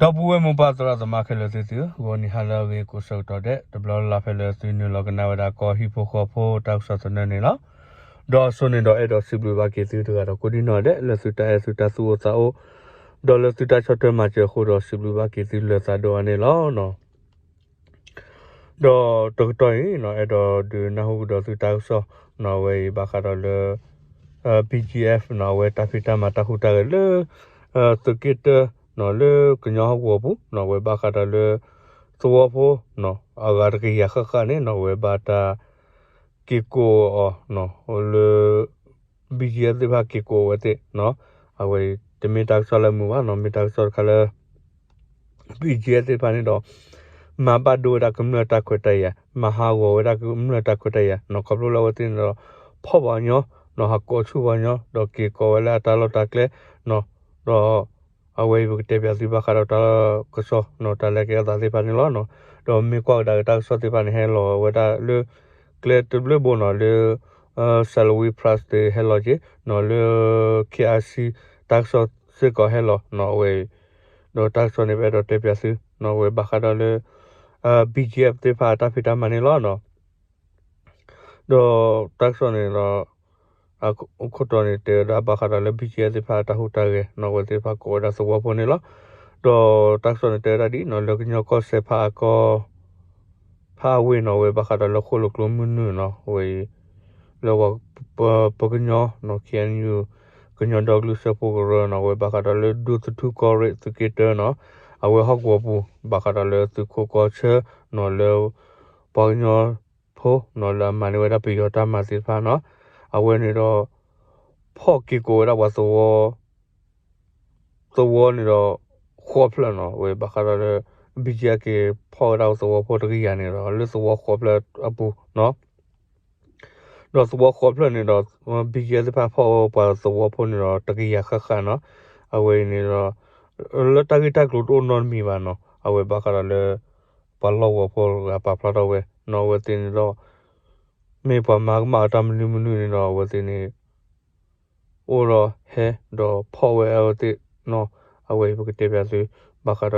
ဒီပုၢ်ဝဲၢ်မိၢ်ပၢ်သရၣ်သမါခဲလၢာ်သ့ၣ်သုဧၢ, ဂီၤနံၤဟါလၢအဂ့ၤကိးဆၢကတီၢ်ဒဲး တဘျီလၢ်လၢ်ဖဲလၢသုနုာ်လီၤကနၣ်ဝဲဒၣ်ကီၢ်ဟံၣ်ဖိဃီဖိတၢ်ကစီၣ်သနၢၣ်န့ၣ်လီၤ. ဒီးအစိန့ၣ်ဒီးအဲၣ်ဒိးစံးဘျုးဘၣ်က့ၤသုတဂၤဒီးကိးဒံနီၢ်ဒဲး လၢသုတၢ်အဲၣ်သုတၢ်သူၣ်အိၣ်သးအိၣ်, ဒီးလၢသုတၢ်ဆီၣ်ထွဲမၤစၢၤအဃိဒီးစံးဘျုးဘၣ်က့ၤသုလၢသးဒိၣ်အါန့ၣ်လီၤ. ဒီးတကတီၢ်အံၤ အဲၣ်ဒိးဒုးနၢ်ဟူကဒီးသုတၢ်ကစီၣ်နီၣ် အဝဲအံၤဘၣ်ဃးဒီးလၢ BGF နီၣ် အဝဲတၢ်ဖံးတၢ်မၤတၢ်ဟူးတၢ်ဂဲၤလၢ သုးက့တၢနီၣ် လၢကညီဟီၣ်ကဝီၤပူၤနီၣ် အဝဲဘၣ်ဃးဒီးလၢ သဝီဖိနီၣ် အဂၤတကယၤဃၣ်ဃၣ်န့ၣ်နီၣ် အဝဲဘၣ်တၢ်က့ၤကိးအီၤနီၣ် လၢ BGF သ့ၣ်တဖၣ်က့ၤကိးအဝဲသ့ၣ်နီၣ် အဝဲအံၤတမ့ၢ်တၢ်ကစီၣ်လၢမုာ်ဘၣ်နီၣ် မ့ၢ်တၢ်ကစီၣ်တခါလၢ BGF သ့ၣ်တဖၣ်န့ၣ်ဒီး မၤဘၣ်ဒိဝဲဒၣ်ကမျၢၢ်တၢ်ခွဲးတၢ်ယာ်, မၤဟးဂီၤဝဲဒၣ်ကမျၢၢ်တၢ်ခွဲးတၢ်ယာ်နီၣ် ခီဖျိလၢအဝဲသ့ၣ်န့ၣ်ဒီး ဖီၣ်ပှၤကညီနီၣ် ဟးကိးဆူၣ်ပှၤကညီ ဒီးက့ၤကိးဝဲလၢအတၢ်လီၢ်တၢ်ကျဲနီၣ် ဒီး အဝဲအံၤပကတဲပၠးသုဘၣ်ဃးဒီးတၢ်ကစီၣ်နီၣ် တၢ်လဲၤကဲထီၣ်သးသ့ၣ်တဖၣ်န့ၣ်လီၤ. ဒီးမ့ၢ်ကွၢ်ကဒါက့ၤတၢ်ကစီၣ်သ့ၣ်တဖၣ်န့ၣ် ဟဲလီၤဝဲဒၣ်လၢ ကျဲတဘျုးဘိနီၣ် လၢ Salween Press သ့ၣ်ဟဲလီၤက့ၤ နီၣ် လၢ KIC တၢ်ကစီၣ်စ့ၢ်ကီးဟဲလီၤနီၣ် အဝဲအံၤ ဒီးတၢ်ကစီၣ်န့ၣ် ပအဲၣ်ဒိးတဲပၠးသုနီၣ် အဝဲဘၣ်ဃးဒီးလၢ BGF သ့ၣ်တဖၣ်အတၢ်ဖံးတၢ်မၤန့ၣ်လီၤနီၣ်. ဒီးတၢ်ကစီၣ်န့ၣ်ဒီး အခိၣ်တီန့ၣ် တဲဝဲဒၣ်ဘၣ်ဃးဒီးလၢ BGF သ့ၣ်တဖၣ်အတၢ်ဟူးတၢ်ဂဲၤနီၣ် အဝဲသ့ၣ်တဖၣ်ကိးဝဲဒၣ်သဝီဖိန့ၣ်လီၤ. ဒီးတၢ်ကစီၣ်န့ၣ်တဲဝဲဒၣ်ဒ်နီၣ် လၢကညီကီၢ်စဲၣ်ဖးအကီ ဖးအဝ့ၢ်နီၣ် အဝဲဘၣ်ဃးဒီးလၢဃိၣ်လိာ်ကျိမုၢ်နုာ်နီၣ် အဝဲအံၤ လၢပ ပကညီနီၣ် KNU ကညီဒီကလုာ်စၢဖှိၣ်ကရၢနီၣ် အဝဲဘၣ်ဃးဒီးလၢဒူသထူကီၢ်ရ့ၣ်သုးက့တၢနီၣ် အဝဲဟီၣ်ကဝီၤပူၤ ဘၣ်ဃးဒီးလၢသုးခိးကီၢ်ဆၢနီၣ် လၢ ပှၤကညီဖိနီၣ် လၢအမၤန့ၢ်ဝဲဒၣ်ပယီၤတၢ်မၤသ့ၣ်တဖၣ်နီၣ် အဝဲန့ၣ်ဒီး ဖီၣ်က့ၤကိးဝဲဒၣ်ပှၤသဝီ သဝီန့ၣ်ဒီး ဃိးဖျၢၣ်နီၣ် အဝဲဘၣ်ဃးဒီးလၢ BGF က့ၤဖီၣ်ဝဲဒၣ်သဝီဖိတကယၤန့ၣ်ဒီး လၢသဝီဃိးဖျၢၣ်အပူၤနီၣ် ဒီးသဝီဃိးဖျၢၣ်န့ၣ်ဒီး BGF သ့ၣ်တဖၣ်ဖီၣ်ဝဲပှၤသဝီဖိန့ၣ်ဒီး တကယၤဃၣ်ဃၣ်နီၣ် အဝဲအံၤန့ၣ်ဒီး လၢတၢ်ဂ့ၢ်တၢ်ကျိၤတအိၣ်နီတမံၤဘၣ်နီၣ် အဝဲဘၣ်ဃးဒီးလၢ ပှၤလီၢ်ကဝီၤဖိတဂၤပာ်ဖျါထီၣ်ဝဲနီၣ် အဝဲသ့ၣ်န့ၣ်ဒီး မ့ၢ်ပှၤမၤကမၣ်အတၢ်မနုၤမနုၤန့ၣ်ဒီး အဝဲသ့ၣ်န့ၣ် အိၣ်ဒီးဟဲဒီးဖီၣ်ဝဲအဝဲသ့ၣ်နီၣ် အဝဲအံၤပကတဲပၠးသု ဘၣ်ဃးဒီးလၢ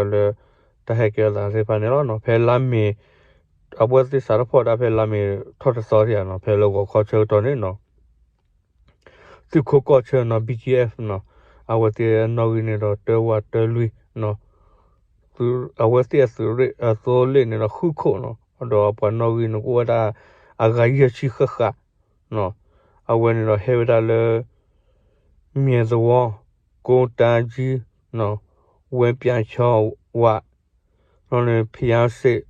တၢ်ဟဲကဲထီၣ်သးသ့ၣ်တဖၣ်န့ၣ်လီၤ. ဖဲလါမ့ၤ အဝဲသ့ၣ်စးထီၣ်ဖီၣ်ဒၣ်ဖဲလါမ့ၤထီၣ်တသီဒံးဧါနီၣ် ဖဲလၢဂီၤခီဆၢကတီၢ်န့ၣ်နီၣ် သုးခိးကီၢ်ဆၢနီၣ် BGF နီၣ် အဝဲသ့ၣ်အနီၣ်ဂံၢ်န့ၣ်ဒီးတၢဝးတၢလွံၢ်နီၣ် အဝဲသ့ၣ်အသုးရ့ၣ်အသိလ့ၣ်န့ၣ်ဒီးဃုခိၣ်နီၣ် ဒီးပှၤနီၣ်ဂံၢ်န့ၣ်ကအိၣ်ဝဲဒၣ် အဂၤယဲၢ်ဆံဃၣ်ဃၣ်နီၣ် အဝဲန့ၣ်ဒီးဟဲဝဲဒၣ်လၢ မၠဲၣ်သဝီ ကိတၢကံနီၣ် ဝဲပၠးဆီဝး လီၤန့ၣ် ဖယါစ့း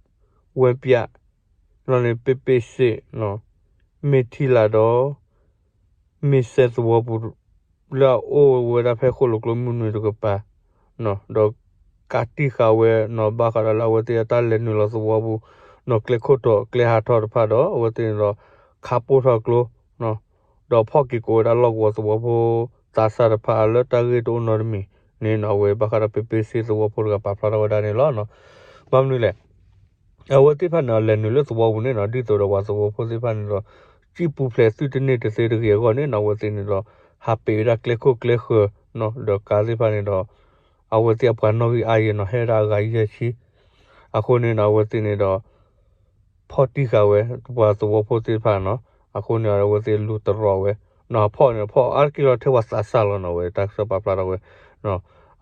ဝဲပၠး လီၤန့ၣ် ပ့ပ့စ့းနီၣ် မ့ၢ်ထံလာ်ဒီး မ့ၢ်စဲးသဝီပူၤ လၢအအိၣ်ဝဲဒၣ်ဖဲဃိၣ်လိာ်ကျိမုၢ်နုာ်တကပၤနီၣ် ဒီးကးတံၢ်ဃာ်ဝဲနီၣ် ဘၣ်ဃးဒီးလၢအဝဲသ့ၣ်အတၢ်လဲၤနုာ်လီၤသဝီပူၤနီၣ် ကျဲခိၣ်တီၣ်ကျဲဟးထီၣ်တဖၣ်ဒီး အဝဲသ့ၣ်န့ၣ်ဒီး ခးပိၢ်ထီၣ်ကျိနီၣ် ဒီးဖီၣ်က့ၤကိးဝဲဒၣ်လီၢ်ကဝီၤသဝီဖိ သးစၢ်တဖၣ်လၢတၢ်ဂ့ၢ်တအိၣ်နီတမံၤန့ၣ်နီၣ် အဝဲဘၣ်ဃးဒီးပ့ပ့စ့သဝီဖိတဂၤပာ်ဖျါထီၣ်ဝဲဒၣ်န့ၣ်လီၤ. ဘၣ်မနုၤလဲၣ် အဝဲသ့ၣ်တဖၣ်န့ၣ် လဲၤနုာ်လၢသဝီပူၤန့ၣ်နီၣ် ဒ်သိးဒီးပှၤသဝီဖိသ့ၣ်တဖၣ်န့ၣ်ဒီး စံၣ်ပူၤဖျဲးသုတန့ၢ်တသ့တဂ့ၤအဂီၢ်န့ၣ်နီၣ် အဝဲသ့ၣ်န့ၣ်ဒီး ဟးပ့ၤဝဲဒၣ်ကျဲခိၣ်ကျဲဃၢၤနီၣ် ဒီးကးသ့ၣ်တဖၣ်န့ၣ်ဒီး အဝဲသ့ၣ်အပှၤနီၣ်ဂံၢ်အါယဲၢ်နီၣ် ဟဲဝဲဒၣ်အဂၤယဲၢ်ဆံ အဃိန့ၣ်နီၣ် အဝဲသ့ၣ်န့ၣ်ဒီး ဖီၣ်တံၢ်ဃာ်ဝဲ ပှၤသဝီဖိသ့ၣ်တဖၣ်နီၣ် အဃိန့ၣ် အဝဲသ့ၣ်လူၤတရီၤဝဲ နီၣ် ဖီၣ်န့ၣ် ဖီၣ်အါတက့ၢ်လီၤထဲပှၤသးစၢ်လီၤနီၣ် အဝဲတၢ်ကစီၣ်ပာ်ဖျါထီၣ်ဝဲ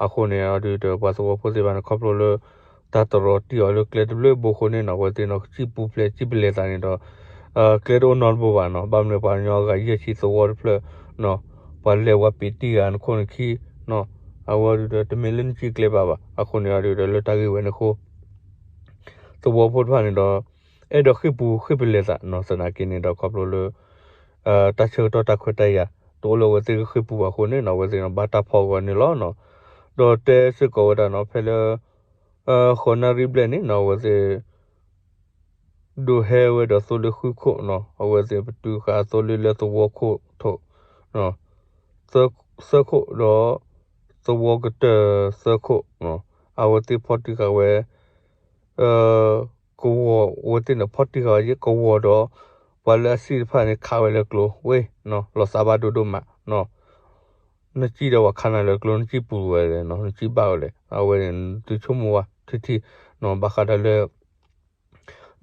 အဃိန့ၣ် အဒုးဒီးပှၤသဝီဖိသ့ၣ်တဖၣ်န့ၣ် ခီဖျိလၢ တၢ်တရီၤတံၢ်အီၤလၢကျဲတဘျုးဘိအဃိန့ၣ်နီၣ် အဝဲသ့ၣ်န့ၣ် စံၣ်ပူၤဖျဲးစံၣ်ပလဲၤသးန့ၣ်ဒီး ကျဲတအိၣ်နီတဘိဘၣ်နီၣ် ဘၣ်မနုၤပှၤကညီအဂၤယဲၢ်ဆံသဝီတဖျၢၣ်နီၣ် ပှၤလဲၤဝဲပ့ၤတံၢ်ဂၤနခိၣ်နခံနီၣ် အဝဲဒုးဒီးတမ့ၢ်လၢနစံၣ်ကျဲဘၣ်ဘၣ် အဃိန့ၣ် အဒုးဒီးလၢတၢ်ဂ့ၢ်ဝဲန့ၣ်အဃိ သဝီဖိတဖၣ်န့ၣ်ဒီး အဲၣ်ဒိးဃ့ၢ်ပူၤဃ့ၢ်ပလဲၤသးနီၣ် သနာ်က့န့ၣ်ဒီးခီဖျိလၢ တၢ်ဆၢကတီၢ်တၢ်ခွဲးတၢ်ယာ် တအိၣ်လၢအဝဲသ့ၣ်ကဃ့ၢ်ပူၤဘၣ်အဃိန့ၣ်နီၣ် အဝဲသ့ၣ်န့ၣ် ဘၣ်တၢ်ဖီၣ်ဂီၤန့ၣ်လီၤနီၣ် ဒီးတဲစ့ၢ်ကီးဝဲဒၣ်နီၣ် ဖဲလၢ ဃိးနၣ်ရံၣ်ဘျဲၣ်န့ၣ်နီၣ် အဝဲသ့ၣ် ဒိးဟဲဝဲဒီးသိလ့ၣ်ဃုခိၣ်နီၣ် အဝဲသ့ၣ်ပတုာ်ဃာ်သိလ့ၣ်လၢသဝီခိၣ်ထိၣ် သၢခိၣ်ဒီး သဝီကတၢၢ်သၢခိၣ်နီၣ် အဝဲသ့ၣ်ဖီၣ်တံၢ်ဃာ်ဝဲ ကဝီၤ အဝဲသ့ၣ်န့ၣ် ဖီၣ်တံၢ်ဃာ်ဝဲကဝီၤဒီး ပှၤလၢအစံၣ်တဖၣ်န့ၣ် ခးဝဲလၢကျိဝဲနီၣ် လီၤသးဘၣ်ဒိဒိၣ်မးနီၣ် နစံၣ်ဒီးပှၤခးနၤလၢကျိ နစံၣ်ပူၤဝဲလဲၣ်နီၤ, နစံၣ်ဘၣ်ဝဲလဲၣ်, အဝဲန့ၣ် သုဆိကမိၣ်ဝဲ ထံထံနီၤ, ဘၣ်ဃးဒီးလၢ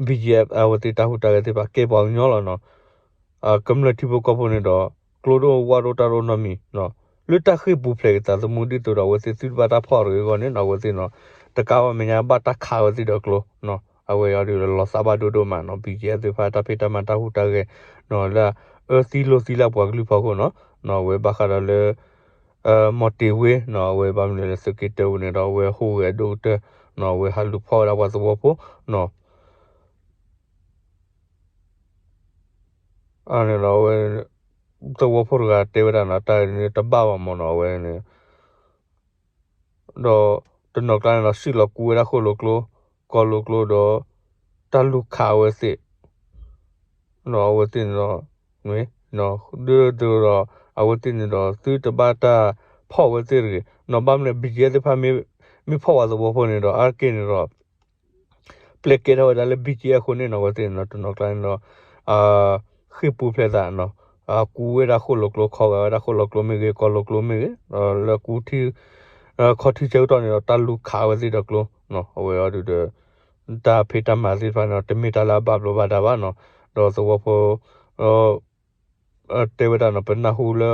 BGF အဝဲသ့ၣ်တၢ်ဟူးတၢ်ဂဲၤသ့ၣ်တဖၣ်ကဲပှၤကညီလီၤနီၤ. ကမျၢၢ်ထံဖိကီၢ်ဖိန့ၣ်ဒီး ကျိဒိၣ်ဝၣ်ဒိၣ်တၢ်ဒိၣ်နီတမံၤ, လၢတၢ်ဃ့ၢ်ပူၤဖျဲးက့ၤသးသမူဒ်သိးဒီး အဝဲသ့ၣ်သုတဘၣ်တၢ်ဖီၣ်တဂ့ၤအဂီၢ်န့ၣ်နီၤ, အဝဲသ့ၣ်နီၤ တကးဘၣ်မဲာ်ညါဘၣ်တၢ်ခးဝဲသ့ၣ်ဒီးကျိနီၤ, အဝဲအံၤဒီးလီၤသးဘၣ်ဒိၣ်ဒိၣ်မးနီၤ, BGF သ့ၣ်တဖၣ်တၢ်ဖံးတၢ်မၤတၢ်ဟူးတၢ်ဂဲၤနီၤ လၢအၢသံလိာ်သံလၢအပှၤကလုာ်ဖီခိၣ်နီၤ, အဝဲဘၣ်ဃးဒီးလၢ မီၤတ့ၤဝ့နီၤ, အဝဲဘၣ်မနုၤလဲၣ် သုးက့တၢပူၤန့ၣ်ဒီး အဝဲဟူးဂဲၤဒိၣ်ကတၢၢ်နီၤ, အဝဲဟးလူၤဖီၣ်ဝဲဒၣ်ပှၤသဝီဖိနီၤ. အန့ၣ်ဒီးအဝဲ သဝီဖိတဂၤတဲဝဲဒၣ်နီၤ, တၢ်န့ၣ်တဘၣ်ဘၣ်မးနီၤ, အဝဲန့ၣ် ဒီးတနီၤကျါန့ၣ်ဒီး စံၣ်လီၤကူဝဲဒၣ်ဃိၣ်လိာ်ကျိ ကီၢ်လိာ်ကျိဒီး တၢ်လူၤခးအဝဲသ့ၣ် ဒီးအဝဲသ့ၣ်န့ၣ်ဒီး ဒ်သိးဒီး အဝဲသ့ၣ်န့ၣ်ဒီး သုတဘၣ်တၢ်ဖီၣ်ဝဲသ့ၣ်တဂ့ၤနီၤ, ဘၣ်မနုၤလဲၣ် BGF သ့ၣ်တဖၣ် မ့ၢ်ဖီၣ်ဝဲသဝီဖိန့ၣ်ဒီး အါတက့ၢ်န့ၣ်ဒီး ပျဲကဲထီၣ်ဝဲဒၣ်လၢ BGF အဃိန့ၣ်နီၤ, အဝဲသ့ၣ်န့ၣ်ဒီး တနီၤကျါန့ၣ်ဒီး ဃ့ၢ်ပူၤဖျဲးသးနီၤ, ကူဝဲဒၣ်ဃိၣ်လိာ်ကျိ ခီဂာ်ဝဲဒၣ်ဃိၣ်လိာ်ကျိမ့ၢ်ဂ့ၤ ကီၢ်လိာ်ကျိမ့ၢ်ဂ့ၤ, လၢကူထံ ခီထံဆၢကတီၢ်န့ၣ်ဒီး တၢ်လူၤခးဝဲသ့ၣ်ဒီးကျိနီၤ, အဝဲအံၤဒီး တၢ်ဖံးတၢ်မၤသ့ၣ်တဖၣ်န့ၣ်ဒီး တမ့ၢ်တၢ်လၢအဘၣ်ဘျိးဘၣ်ဒါဘၣ်နီၤ, ဒီးသဝီဖိ တဲဝဲဒၣ်နီၤ, ပနၢ်ဟူလၢ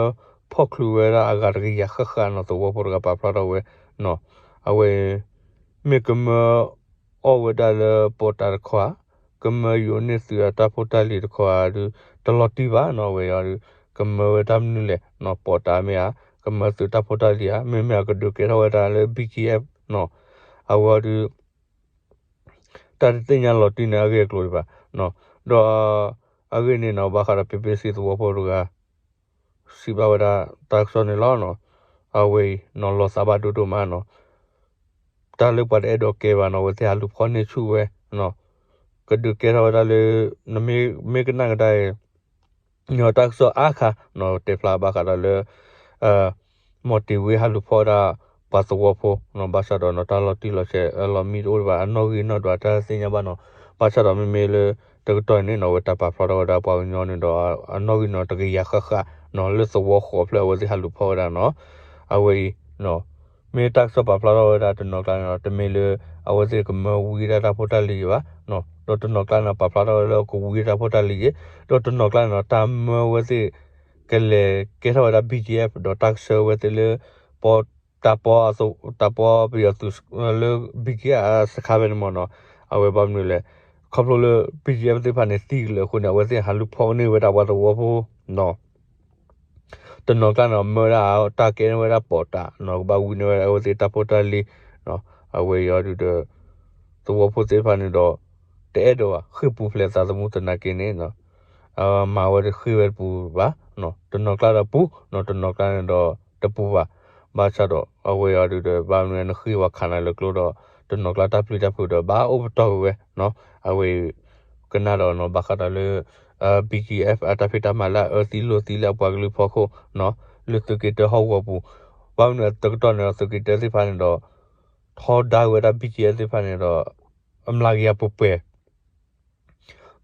ဖီၣ်ချုးဝဲဒၣ်အဂၤတကယၤဃၣ်ဃၣ်နီၤ, သဝီဖိတဂၤပာ်ဖျါထီၣ်ဝဲနီၤ, အဝဲ မ့ၢ်ကမၢအီၣ်ဝဲဒၣ်လၢပိာ်တာ်တခီဧါ, ကမၢယိၤန့ၢ်သုးအတၢ်ဖိတၢ်လံၤတခီဧါဒီး တလီၤတံၢ်ဘၣ်နီၤ, အဝဲအံၤဒီး ကမၢဝဲတၢ်မနုၤလဲၣ်နီၤ, ပိာ်တာ်မ့ၢ်ဧါ, ကမၢသုးတၢ်ဖိတၢ်လံၤဧါ, မ့မ့ၢ်အကဒုးကဲထီၣ်ဝဲဒၣ်လၢ BGF နီၤ, အဝဲအံၤဒီး တၢ်တသ့ၣ်ညါလီၤတံၢ်န့ၣ် အဂ့ၢ်အကျိၤဒံးဘၣ်နီၤ, ဒီး အဂ့ၢ်န့ၣ်နီၤ, ဘၣ်ဃးဒီး ဖဲဖဲစံးသဝီဖိတဂၤ စံးဘၣ်ဝဲဒၣ်တၢ်ကစီၣ်န့ၣ်လီၤနီၤ, အဝဲအံၤနီၤ လီၤသးဘၣ်ဒိၣ်ဒိၣ်မးနီၤ, တၢ်လၢပှၤတအဲၣ်ဒိးကဲဘၣ်နီၤ, အဝဲသ့ၣ်ဟးလူၤဖီၣ်န့ၢ်ဆူၣ်ဝဲနီၤ, ကဒုးကဲထီၣ်ဝဲဒၣ်လၢ နမ့ၢ်ကနၣ်ကဒါအံၤ နီၤ တၢ်ကစီၣ်အါခါနီၤ တဲဖျါဘၣ်ဃးဒီးလၢ မီၤတ့ၤဝ့ဟးလူၤဖီၣ်ဝဲဒၣ် ပှၤသဝီဖိနီၤ ဘၣ်ဆၣ်ဒီးနီၤ တၢ်လီၤတံၢ်လီၤဆဲးလီၤမံတအိၣ်ဒံးဘၣ် အနီၣ်ဂံၢ်နီၣ်ဒွးတၢ်သ့ၣ်ညါဘၣ်နီၤ ဘၣ်ဆၣ်ဒီးမ့မ့ၢ်လၢ တကတီၢ်န့ၣ်နီၤ အဝဲတၢ်ပာ်ဖျါထီၣ်ဝဲဒၣ်ပှၤကညီန့ၣ်ဒီး အနီၣ်ဂံၢ်နီၤတကယၤဃၣ်ဃၣ်နီၤ လၢသဝီဃိးဖျၢၣ်အဝဲသ့ၣ်ဟးလူၤဖီၣ်ဝဲဒၣ်နီၤ အဝဲအံၤ မ့ၢ်တၢ်ကစီၣ်ပာ်ဖျါထီၣ်ဝဲဒၣ်တနီၤကျါန့ၣ်ဒီး တမ့ၢ်လၢ အဝဲသ့ၣ်ကမၢဝံဒၣ်တၢ်ဖိတၢ်လံၤဘၣ်, ဒီးတနီၤကျါန့ၣ် ပာ်ဖျါထီၣ်ဝဲလၢကဝံဒၣ်တၢ်ဖိတၢ်လံၤယ့ၣ်, ဒီးတနီၤကျါန့ၣ်ဒီး တၢ်မၢဝဲသ့ၣ် ကလဲၤကဲထီၣ်ဝဲဒၣ် BGF ဒီးတၢ်ကဆှၢဝဲသ့ၣ်လၢ ပ တၢ်ပီ တၢ်ပီပယီၤသုးလၢ BGF အစခါဖဲန့ၣ်မ့ၢ်နီၤ, အဝဲဘၣ်မနုၤလဲၣ်, ခီဖျိလၢ BGF သ့ၣ်တဖၣ်န့ၣ် သံကလၢာ်အဃိန့ၣ် အဝဲသ့ၣ်ဟးလူၤဖီၣ်န့ၢ်ဝဲဒၣ်ပှၤသဝီဖိနီၤ တနီၤကျါန့ၣ် မၢဒၣ်တၢ်ကဲန့ၢ်ဝဲဒၣ်ပိာ်တာ်နီၤ ကဘၣ်ဝံန့ၢ်ဝဲဒၣ်အဝဲသ့ၣ်တၢ်ဖိတၢ်လံၤ, အဝဲအံၤဒီး သဝီဖိသ့ၣ်တဖၣ်န့ၣ်ဒီး တအဲၣ်ဒိးဘၣ် ဃ့ၢ်ပူၤဖျဲးသးသမူသနာ်က့န့ၣ် မၤဝဲတဃ့ၢ်ဝဲတပူၤဘၣ်, တနီၤကျါဒီးပူၤ, တနီၤကျါန့ၣ်ဒီးတပူၤဘၣ်, ဘၣ်ဆၣ်ဒီး အဝဲအံၤဒီး ဘၣ်မနုၤနဃ့ၢ်ဝဲခးနၤလၢကျိဒီး တနီၤကျါတၢ်ပျံၤတၢ်ဖုးဒီး ဘၣ်အိၣ်ပတီၢ်ကွံာ်ဝဲ, အဝဲ ကနၣ်ဒီးနီၤ ဘၣ်ဃးဒီးလၢ BGF အတၢ်ဖံးတၢ်မၤလၢအအၢသံလိာ်သံလၢအပှၤကလုာ်ဖီခိၣ်နီၤ လၢသုးက့တၢဟီၣ်ကဝီၤပူၤ, ဘၣ်မနုၤတကတီၢ်န့ၣ်ဒီး သုးက့တၢသ့ၣ်တဖၣ်န့ၣ်ဒီး ထီဒါဝဲဒၣ် BGF သ့ၣ်တဖၣ်န့ၣ်ဒီး အမျးကယၤပှဲၤပှဲၤ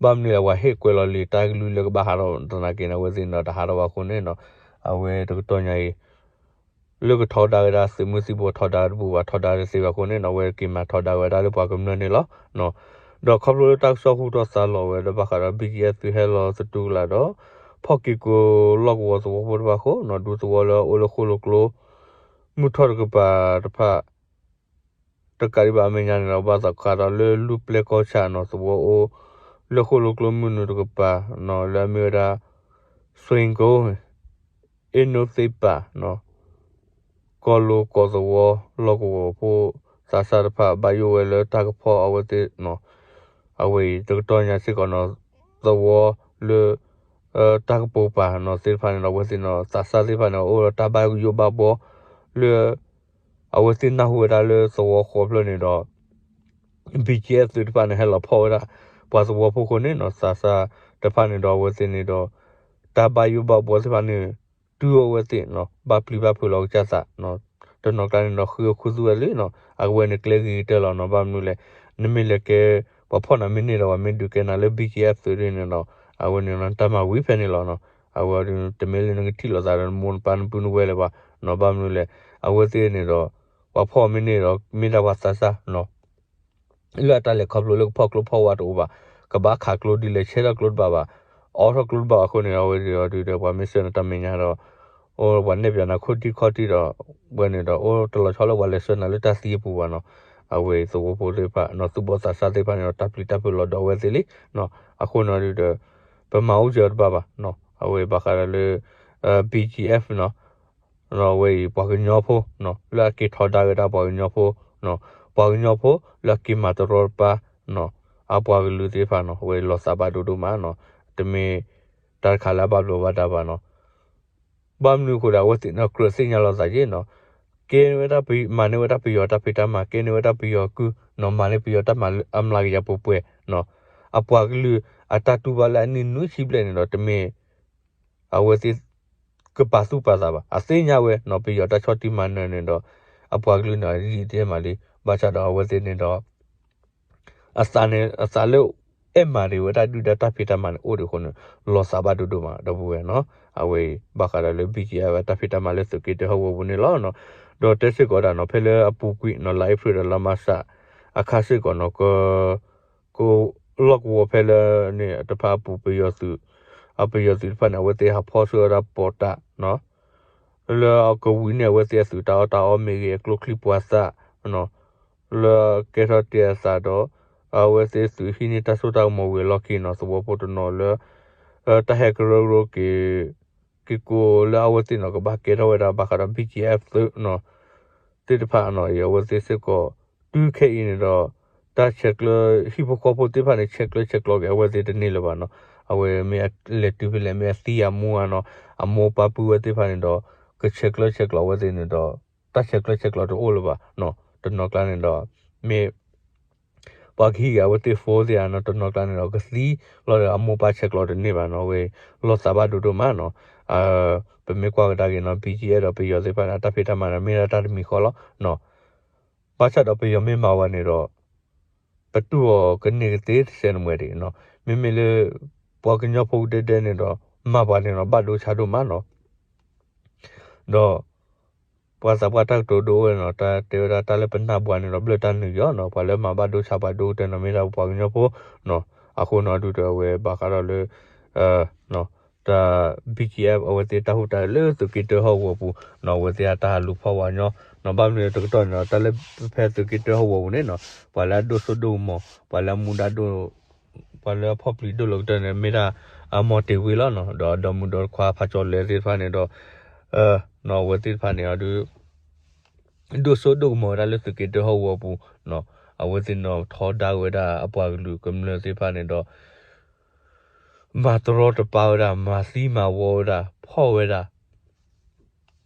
ဘၣ်မနုၤလဲၣ် ပှၤဟ့ၣ်ကွဲးလီၤလံာ်တၢ်ကလုၢ်လၢကဘၣ်ဟးထီၣ်သနာ်က့န့ၣ် အဝဲသ့ၣ်န့ၣ်ဒီးတဟးထီၣ်ဘၣ်အဃိန့ၣ်နီၤ အဝဲတကတီၢ်ညါအံၤ လၢကထီဒါဝဲဒၣ်သုးမုၢ်သံၣ်ဘိထီဒါတပူၤဘၣ် ထီဒါတသ့ဘၣ်အဃိန့ၣ်နီၤ အဝဲက့ၤမၤထီဒါဝဲဒၣ်လၢပှၤကမျၢၢ်န့ၣ်လီၤ. ဒီးခီဖျိလၢတၢ်ကစီၣ်ဟူထီၣ်သါလီၤဝဲလၢဘၣ်ဃးဒီး BGF သုးဟဲလီၤသတူၢ်ကလာ်ဒီး ဖီၣ်က့ၤကိးလီၢ်ကဝီၤသဝီဖိတဖၣ်အဃိနီၤ ဒူသဝီလၢအအိၣ်လၢဃိၣ်လိာ်ကျိ မုၢ်ထီၣ်တကပၤတဖၣ် တကးဒံးဘၣ်အမဲာ်ညါန့ၣ်ဒီး ဘၣ်သးခးဒီးလၢလူၢ်ပျဲၢ်ကီၢ်ဆၣ်နီၤ သဝီအိၣ် လၢဃိၣ်လိာ်ကျိမုၢ်နုာ်တကပၤနီၤ လၢအမ့ၢ်ဝဲဒၣ် စွ့ၣ်ကိ အ့နိသ့ပၢ်နီၤ ကီၢ်လိာ်ကီၢ်သဝီ လီၢ်ကဝီၤဖိ သးစၢ်တဖၣ် ဘၣ်ယိၣ်ဝဲလၢတၢ်ကဖီၣ်အဝဲသ့ၣ်နီၤ အဝဲအံၤတကတီၢ်ညါစ့ၢ်ကီးနီၤ သဝီလၢ တၢ်ကပိာ်ပာ်နီၤသ့ၣ်တဖၣ်န့ၣ်ဒီး အဝဲသ့ၣ်နီၤ သးစၢ်သ့ၣ်တဖၣ်န့ၣ် အိၣ်ဒီးတၢ်ဘၣ်ယိၣ်ဘၣ်ဘှီလၢ အဝဲသ့ၣ်နၢ်ဟူဝဲဒၣ်လၢသဝီဃိးဖျၢၣ်န့ၣ်ဒီး BGF သုးတဖၣ်န့ၣ် ဟဲလီၤဖီၣ်ဝဲဒၣ် ပှၤသဝီဖိအဃိန့ၣ်နီၤ သးစၢ်တဖၣ်န့ၣ်ဒီး အဝဲသ့ၣ်န့ၣ်ဒီး တၢ်ဘၣ်ယိၣ်ဘၣ်ဘှီသ့ၣ်တဖၣ်န့ၣ် တုၤအဝဲသ့ၣ်နီၤ ဘၣ်ပျံၤဘၣ်ဖုးလီၤကစၢ်သးနီၤ တနီၤကျါန့ၣ်ဒီး ဃုအီၣ်ခူသူၣ်ဝဲလံနီၤ အဝဲန့ၣ်ကျဲဂ့ၤကတၢၢ်လီၤနီၤ ဘၣ်မနုၤလဲၣ် နမ့ၢ်လဲၤကဲ ပှၤဖီၣ်နၤမ့ၢ်န့ၢ်ဒီး ပှၤမ့ၢ်ဒုးကဲနၤလၢ BGF သုးဒ်န့ၣ်နီၤ အဝဲန့ၣ်နီၤ တၢ်မၤဝံၤဖဲန့ၣ်လီၤနီၤ အဝဲဒ်တမ့ၢ်လၢနကထံၣ်လိာ်သးဒီးနမိၢ်နပၢ်နပုၢ်နဝဲၢ်လၢၤဘၣ် ဘၣ်မနုၤလဲၣ်, အဝဲသ့ၣ်န့ၣ်ဒီး ပှၤဖီၣ်မ့ၢ်န့ၢ်ဒီး မ့ၢ်ဒၣ်ပှၤသးစၢ် လၢအတၢ်လဲၤခီဖျိလၢကဖီၣ်ကျိဖီၣ်ဝါတအိၣ်ဘၣ်, ကဘၣ်ခးကျိဒ်လဲၣ် ဆဲးထီၣ်ကျိတဘၣ်ဘၣ်, အိးထီၣ်ကျိတဘၣ်ဘၣ်အဃိန့ၣ် အဝဲဒုးဒီးပှၤမ့ၢ်ဆှၢနၤတၢ်မဲာ်ညါဒီး အိၣ်ပှၤနဲၣ်ပၠးနၤခိၣ်ထံခီၣ်ထံဒီး ဝဲန့ၣ်ဒီးအိၣ်တလီၤဆီလၢပှၤလဲၤဆှၢနၤလၢတၢ်သံအပူၤဘၣ်နီၤ, အဝဲသဝီဖိသ့ၣ်တဖၣ်နီၤ သူၣ်ဘီၣ်သးစၢ်သ့ၣ်တဖၣ်န့ၣ်ဒီး တၢ်ပျံၤတၢ်ဖုးလီၤဒီးအဝဲသ့ၣ်လံ, အဃိန့ၣ်ဒုးဒီး ပမၤအိၣ်က့ၤအီၤတဘၣ်ဘၣ်, အဝဲဘၣ်ဃးဒီးလၢ BGF နီၤ အဝဲအံၤပှၤကညီဖိ လၢအက့ၤထီဒါက့ၤဒၣ်ပှၤကညီဖိ, ပှၤကညီဖိလၢအက့ၤမၤတရီတပါ အပှၤကလုာ်သ့ၣ်တဖၣ်နီၤ အဝဲလီၤသးဘၣ်ဒိဒိၣ်မးနီၤ, တမ့ၢ်တၢ်တခါလၢအဘၣ်ဘျီးဘၣ်ဒါဘၣ်နီၤ, ဘၣ်မနုၤအဃိဒီး အဝဲသ့ၣ်န့ၣ်ကြၢးသ့ၣ်ညါလီၤသးက့ၤနီၤ, ကဲန့ၢ်ဝဲဒၣ် မၤန့ၢ်ဝဲဒၣ်ပယီၤတၢ်ဖံးတၢ်မၤ ကဲန့ၢ်ဝဲဒၣ်ပယီၤကုၢ်နီၤ မၤန့ၢ်ပယီၤတၢ်မၤလၢအမျးကယၤပှဲၤပှဲၤနီၤ, အပှၤကလုာ်အတၢ်တူၢ်ဘၣ်လၢအနံၣ်နွံဆံဘျဲၣ်န့ၣ်ဒီး တမ့ၢ် အဝဲသ့ၣ် ကပာ်သူၣ်ပာ်သးဘၣ်, အသ့ၣ်ညါဝဲနီၤ ပယီၤတၢ်ဆီၣ်တံၢ်မၤနၢၤန့ၣ်ဒီး အပှၤကလုာ်န့ၣ် ယံာ်တအဲၣ်မးလံ, ဘၣ်ဆၣ်ဒီးအဝဲသ့ၣ်န့ၣ်ဒီး အသးန့ၣ် အသးလၢအဲၣ်မၤဒံးဝဲတၢ်ဒုၣ်ဒါတၢ်ဖံးတၢ်မၤန့ၣ် အိၣ်ဒံးအဃိန့ၣ် လီၤသးဘၣ်ဒိဒိၣ်မး ဒီပုၢ်ဝဲၢ်နီၤ, အဝဲအံၤ ဘၣ်ဃးဒီးလၢ BGF တၢ်ဖံးတၢ်မၤလၢသုးက့တၢဟီၣ်ကဝီၤပူၤန့ၣ်လီၤနီၤ, ဒီးတဲစ့ၢ်ကီးဒၣ်နီၤ ဖဲလၢအပူၤကွံာ်နီၤ လါအ့ဖြ့ၣ်ဒီးလါမၤရှး အခါစ့ၢ်ကီးနီၤ က ကလီၢ်ကဝီၤဖဲလၢန့ၣ်တဖၣ်အပူၤ ပယီၤသုး, အပယီၤသုးတဖၣ်န့ၣ် အဝဲသ့ၣ်ဟးဖီၣ်ဆှၢဝဲဒၣ်ပီးတၢ်နီၤ, လၢအကဝံၤန့ၢ်အဝဲသ့ၣ်အသုးတၢ်အီၣ်တၢ်အီမ့ၢ်ဂ့ၤ အကျိချံပှၤသၣ်နီၤ, လၢကဲထီၣ်တ့ၢ်အသးဒီး အဝဲသ့ၣ်သုးဟံးန့ၢ်တၢ်စိတၢ်ကမီၤဝံၤအလီၢ်ခံနီၤ သဝီဖိတနီၤလၢ တၢ်ဟဲကရၢကရိက့ၤ က့ၤကိးလၢအဝဲသ့ၣ်နီၤ ကဘၣ်ကဲထီၣ်ဝဲဒၣ်ဘၣ်ဃးဒီး BGF သုးနီၤ သ့ၣ်တဖၣ်နီၤ အံၤအဝဲသ့ၣ်စ့ၢ်ကီး တုၤခဲအံၤန့ၣ်ဒီး တၢ်ဆဲးကျၢ ဟံၣ်ဖိဃီဖိသ့ၣ်တဖၣ်န့ၣ် ဆဲးကျၢဆဲးကျိးက့ၤအဝဲသ့ၣ်တန့ၢ်လၢၤဘၣ်နီၤ, အဝဲမ့ၢ်အလဲၤတုၤဖဲလဲၣ် မ့ၢ်အသံအမူအနီၤ အမိၢ်ပၢ်ပုၢ်ဝဲၢ်သ့ၣ်တဖၣ်န့ၣ်ဒီး ကဆဲးကျၢဆဲးကျိးအဝဲသ့ၣ်န့ၣ်ဒီး တၢ်ဆဲးကျၢဆဲးကျိးတအိၣ်လၢၤဘၣ်နီၤ, တနီၤကျါန့ၣ်ဒီး မ့ၢ် ပှၤကဟံးက့ၤအဝဲသ့ၣ် phone သ့ၣ်ဧါနီၤ တနီၤကျါန့ၣ်ဒီး ကသံလီၤဒီးအမိၢ်ပၢ်ဆဲးကျိးတန့ၢ်ဘၣ်နီၤ ဝဲ လီၤသးဘၣ်ဒိဒိၣ်မးနီၤ, ပမ့ၢ်ကွၢ်ကဒါက့ၤနီၤ BGF ဒီးပယီၤသ့ၣ်တဖၣ်န့ၣ် အတၢ်ဖံးတၢ်မၤန့ၣ် မ့ၢ်ဒၣ်တၢ်တမံၤဃီလီၤနီၤ, ဘၣ်ဆၣ်ဒီးပယီၤမ့ၢ်မၤဝဲန့ၣ်ဒီး ပတူၢ်အီၤကန့ၢ်ကသ့တစဲးနမှဲၤဒံးနီၤ, မ့မ့ၢ်လၢ ပှၤကညီဖိကဒဲဒဲန့ၣ်ဒီး မၤပှၤန့ၣ်ဒီး ဘၣ်ဒိဆါဒိၣ်မးနီၤ ဒီး ပှၤသးပှၢ်တၢ်ကတိၤဒိဝဲနီၤ တၢ်တဲဝဲဒၣ်တၢ်လၢပနၢ်ပှၤန့ၣ်ဒီး ဘျၢၣ်တၢ်နုာ်က့ၤအီၤနီၤ ပှၤလၢမၤဘၣ်ဒိဆါပှၤဒိကတၢၢ်နီၤ မ့ၢ်ဒၣ်ပပှၤကညီဖိနီၤ, အဃိနီၤဒုးဒီးအဝဲဘၣ်ဃးဒီးလၢ တၢ် BGF အဝဲသ့ၣ်တၢ်ဟူးတၢ်ဂဲၤလၢသုးက့တၢဟီၣ်ကဝီၤပူၤနီၤ အဝဲသ့ၣ်အတၢ်ဟးလူၤဖီၣ်ဝဲညီနီၤ ဘၣ်မနုၤတကတီၢ်န့ၣ်ဒီး တၢ်လၢဖဲသုးက့တၢဟီၣ်ကဝီၤပူၤန့ၣ်နီၤ ပှၤလၢအဒိၣ်စိဒိၣ်ကမီၤ ပှၤလၢအမူဒါဒိၣ် ပှၤလၢအဖီၣ်ပျံၤဒိၣ်လီၤကတၢၢ်န့ၣ် မ့ၢ်ဒၣ်အမီၤတ့ၤဝ့လီၤနီၤ ဒီးအဒီမုၣ်ဒီတခွါဖးကၠီလဲသ့ၣ်တဖၣ်န့ၣ်ဒီး နီၤအဝဲသ့ၣ်တဖၣ်န့ၣ်အဒုး ဒိၣ်စိဒိၣ်ကမီၤဝဲဒၣ်လၢသုးက့တၢဟီၣ်ကဝီၤပူၤနီၤ အဝဲသ့ၣ်နီၤထီဒါဝဲဒၣ်အပှၤကလုာ်ကမျၢၢ်သ့ၣ်တဖၣ်န့ၣ်ဒီး မၤတရီတပါဝဲဒၣ် မၤသံမၤဝီဝဲဒၣ် ဖီၣ်ဝဲဒၣ်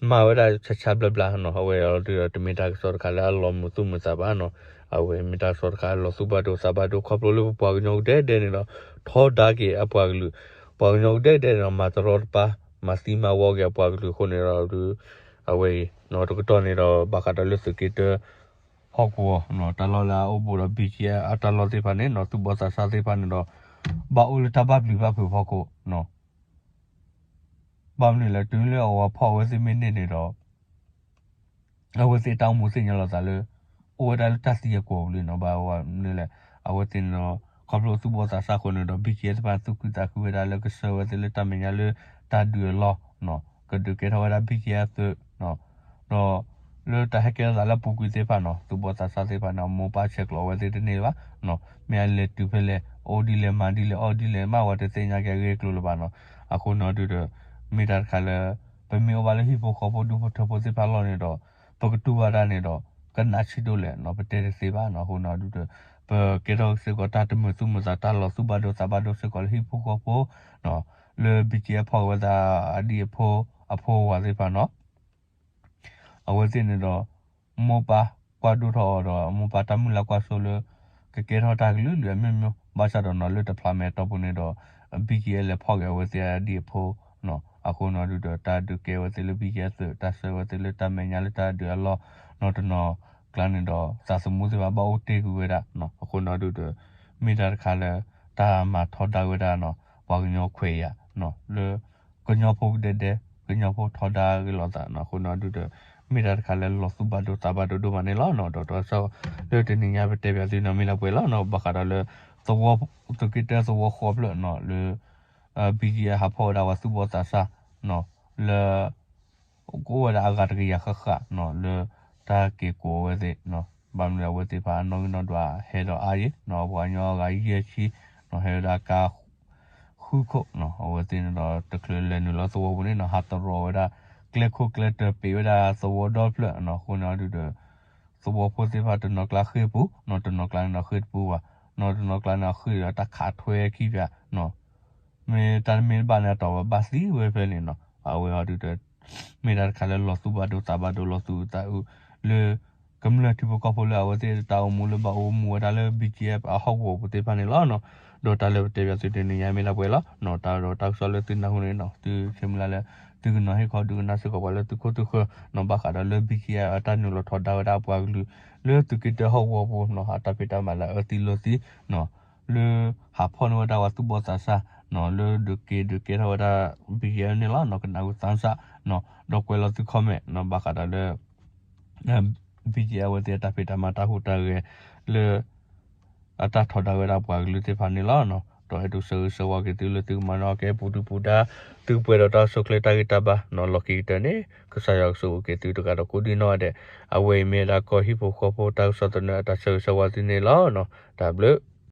မၤဝဲဒၣ်ဆါဆါဘျါဘျါနီၤ အဝဲအီၤဒုးဒီးတမ့ၢ်တၢ်ကစီၣ်တခါလၢအလီၤမုာ်သူၣ်မုာ်သးဘၣ်နီၤ အဝဲမ့ၢ်တၢ်ကစီၣ်တခါလၢအလီၤသူၣ်ဘၣ်ဒိသးဘၣ်ဒိ ခီဖျိလၢပပှၤကညီကဒဲကဒဲန့ၣ်ဒီး ထီဒါက့ၤအပှၤကလုာ် ပှၤကညီကဒဲကဒဲန့ၣ်ဒီး မၤတရီတပါ မၤသံမၤဝီက့ၤအပှၤကလုာ်အဃိန့ၣ်ဒီးဒုး အဝဲအံၤနီၤ တကတီၢ်န့ၣ်ဒီး ဘၣ်ဃးဒီးလၢသုးက့တၢ ဟီၣ်ကဝီၤနီၤ တၢ်လီၢ်လၢအအိၣ်ဘူးဒီး BGF အတၢ်လီၢ်သ့ၣ်တဖၣ်န့ၣ်နီၤ သူၣ်ဘီၣ်သးစၢ်သ့ၣ်တဖၣ်န့ၣ်ဒီး ဘၣ်အိၣ်လၢတၢ်ဘၣ်ပျံၤဘၣ်ဖုးဖီခိၣ်နီၤ ဘၣ်မနုၤလဲၣ် တုၤလၢအဝဲဖီၣ်အဝဲသ့ၣ်မ့ၢ်န့ၢ်န့ၣ်ဒီး အဝဲသ့ၣ်တၢ်အိၣ်မူသ့ၣ်ညါလီၤသးလၢ အိၣ်ဝဲဒၣ်လၢတၢ်သံအကွီၤပူၤလံနီၤ ဘၣ်ဝဲမနုၤလဲၣ် အဝဲသ့ၣ်န့ၣ်ဒီး ခီဖျိသူၣ်ဘီၣ်သးစၢ်အဃိန့ၣ်ဒီး BGF သ့ၣ်တဖၣ်သူၣ်ခုသးခုဝဲဒၣ်လၢကဆှၢဝဲသ့ၣ်လၢတၢ်မဲာ်ညါလၢတၢ်ဒုးအလီၢ်နီၤ ကဒုးကဲထီၣ်ဝဲဒၣ် BGF သုးနီၤ ဒီး လၢတၢ်ဟဲကဲထီၣ်သးလၢအပူၤကွံာ်သ့ၣ်တဖၣ်နီၤ သူၣ်ဘီၣ်သးစၢ်သ့ၣ်တဖၣ်န့ၣ် အမိၢ်ပၢ်ဆဲးကျိးအဝဲသ့ၣ်တန့ၢ်ဘၣ်နီၤ မ့ၢ်အလဲၤတုၤဖဲလဲၣ် အိၣ်ဒ်လဲၣ်မၤဒ်လဲၣ် အီၣ်ဒ်လဲၣ် မ့ၢ်ဝဲတသ့ၣ်ညါက့ၤအဂ့ၢ်အကျိၤလၢၤဘၣ်နီၤ အဃိန့ၣ်ဒုးဒီး မ့ၢ်တၢ်တခါလၢ ပမ့ၢ်အိၣ်ဘၣ်လၢဟံၣ်ဖိဃီဖိဒူဖိထၢဖိသ့ၣ်တဖၣ်အလီၢ်န့ၣ်ဒီး ပကတူၢ်ဘၣ်တၢ်န့ၣ်ဒီး ကနးဆံးဒိၣ်လဲၣ်နီၤ ပတဲတသ့ဘၣ်နီၤ အဃိန့ၣ်ဒုးဒီး ပကဲထီၣ်စ့ၢ်ကီးတၢ်တမုာ်သူၣ်မုာ်သး တၢ်လီၤသူၣ်ဘၣ်ဒိသးဘၣ်ဒိစ့ၢ်ကီးလၢဟံၣ်ဖိဃီဖိနီၤ လၢ BGF ဖီၣ်ဝဲဒၣ်အဒံၣ်အဖိ အဖိအဝၤသ့ၣ်တဖၣ်နီၤ အဝဲသ့ၣ်န့ၣ်ဒီး မိၢ်ပၢ်ကွၢ်ဒိၣ်ထီၣ်အီၤဒီး မိၢ်ပၢ်တၢ်မုၢ်လၢ်ကွၢ်စိလၢ ကကဲထီၣ်တၢ်ကလုာ်ကလုာ်အမျိုးမျိုး ဘၣ်ဆၣ်ဒီးနီၤ လၢတဖျါမဲာ်အတီၢ်ပူၤန့ၣ်ဒီး BGF လဲၤဖီၣ်က့ၤအဝဲသ့ၣ်အဒံၣ်အဖိနီၤ အဃိန့ၣ်ဒုးဒီး တၢ်ဒုးကဲဝဲသ့ၣ်လၢ BGF သုး တၢ်ဆှၢဝဲသ့ၣ်လၢတၢ်မဲာ်ညါလၢတၢ်ဒုးအလီၢ်နီၤ တနီၤကျါန့ၣ်ဒီး သးသမူသ့ၣ်တဖၣ်ဘၣ်အိၣ်တ့ၢ်ကွံာ်ဝဲဒၣ်နီၤ အဃိန့ၣ်ဒုးဒီး မ့ၢ်တၢ်တခါလၢ တၢ်မၤထီဒါဝဲဒၣ်နီၤ ပှၤကညီခွဲးယာ်နီၤ လၢ ကညီဖိကဒဲဒဲ ကညီဖိထီဒါဂ့ၤလိာ်သးနီၤ အဃိန့ၣ်ဒုးဒီး မ့ၢ်တၢ်တခါလၢလီၤသူၣ်ဘၣ်ဒိသးဘၣ်ဒိဒိၣ်မးန့ၣ်လီၤနီၤ. ဒီးတၢ်ကစီၣ်လၢတနံၤညါပတဲပၠးသုနီၤ မ့ၢ်လၢပှဲၤလီၤနီၤ ဘၣ်ဃးဒီးလၢ သဝီ သုးက့တၢသဝီဃိးဖျၢၣ်နီၤ လၢ BGF ဟးဖီၣ်ဝဲဒၣ်ပှၤသူၣ်ဘီၣ်သးစၢ်နီၤ လၢ ကအိၣ်ဝဲဒၣ်အဂၤတကယၤဃၣ်ဃၣ်နီၤ လၢတၢ်က့ၤကိးအဝဲသ့ၣ်နီၤ. ဘၣ်မနုၤအဝဲသ့ၣ်တဖၣ်အနီၣ်ဂံၢ်နီၣ်ဒွးဟဲဒီးအါယံၤနီၤ ပှၤကညီအဂၤယဲၢ်ဆံနီၤ ဟဲဝဲဒၣ်ကါ ဃုခိၣ်နီၤ အဝဲသ့ၣ်န့ၣ်ဒီး တချုးလဲၤနုာ်လီၤသဝီပူၤန့ၣ်နီၤ ဟးတရီၤဝဲဒၣ် ကျဲခိၣ်ကျဲတၢၤ ပံးဝဲဒၣ်သဝီဒီဖျၢၣ်နီၤ အဃိန့ၣ်ဒုးဒီး သဝီဖိသ့ၣ်တဖၣ်တနီၤကျါဃ့ၢ်ပူၤနီၤ တနီၤကျါန့ၣ်ဒီးဃ့ၢ်တပူၤဘၣ်နီၤ တနီၤကျါန့ၣ်ဒီး ဃ့ၢ်ဒီးတၢ်ခးထွဲခံပၠးနီၤ မ့ၢ်တၢ်တမ့ၢ်တဘၣ်န့ၣ် အတီၢ်ဝဲဘၣ်သံဝဲဖဲန့ၣ်နီၤ အဝဲအီၤဒုးဒီး မ့ၢ်တၢ်တခါလၢလီၤသူၣ်ဘၣ်ဒိသးဘၣ်ဒိလီၤသူၣ်အုးသးအုး လၢ ကမျၢၢ်ထံဖိကီၢ်ဖိလၢအဝဲသ့ၣ်တၢ်အိၣ်မူလၢဘၣ်အိၣ်မူဝဲဒၣ်လၢ BGF အဟီၣ်ကဝီၤပူၤသ့ၣ်တဖၣ်န့ၣ်လီၤနီၤ. ဒီးတၢ်လၢပတဲပၠးသုတနံၤညါမ့ၢ်လၢပှဲၤလီၤနီၤ တၢ်ဒီးတၢ်ကစီၣ်လၢသုနၢ်ဟူန့ၣ်နီၤ သုဆၢမုၢ်လၢ်လၢ သုကနီၤဟ့ၣ်ခီဒုးကနၣ်စ့ၢ်ကီးပှၤလၢသုခိၣ်သုဃၢၤနီၤ ဘၣ်ဃးဒီးလၢ BGF အတၢ်နုာ်လီၤထီဒါဝဲဒၣ်ပှၤကလုာ် လၢသုးက့တၢဟီၣ်ကဝီၤပူၤနီၤ အတၢ်ဖံးတၢ်မၤလၢအအၢသံလိာ်သံနီၤ လၢဟးဖီၣ်န့ၢ်ဝဲဒၣ်ပှၤသူၣ်ဘီၣ်သးစၢ်နီၤ လၢဒုးက့ၤဒုးကဲထီၣ်ဝဲဒၣ် BGF န့ၣ်လီၤနီၤ ကနၣ်ဝံသးစၢ်နီၤ ဒီးကွဲးလီၤသု comment နီၤ ဘၣ်ဃးဒီးလၢ BGF အဝဲသ့ၣ်အတၢ်ဖံးတၢ်မၤတၢ်ဟူးတၢ်ဂဲၤလၢ အတၢ်ထီဒါဝဲဒၣ်ပှၤကလုာ်သ့ၣ်တဖၣ်န့ၣ်လီၤနီၤ. ဒီးအဲၣ်ဒိးဆၢဂ့ၤဆၢဝါက့ၤသုလၢသုကမၤနၢၤက့ၤပူၤဒုၣ်ပူၤဒါ သုကပှဲၤဒီးတၢ်အိၣ်ဆူၣ်အိၣ်ချ့တၢ်ဂံၢ်တၢ်ဘါနီၤ လီၢ်ခံကတၢၢ်န့ၣ် ကစၢ်ယွၤကဆိၣ်ဂ့ၤက့ၤသုတဂၤဒီးကိးဒံနီၢ်ဂၤဒဲး အဝဲအံၤမ့ၢ်ဝဲဒၣ်ကီၢ်ဟံၣ်ဖိဃီဖိတၢ်ကစီၣ်သနၢၣ်အတၢ်ဆၢဂ့ၤဆၢဝါသုန့ၣ်လီၤနီၤ တၢ်ဘျုး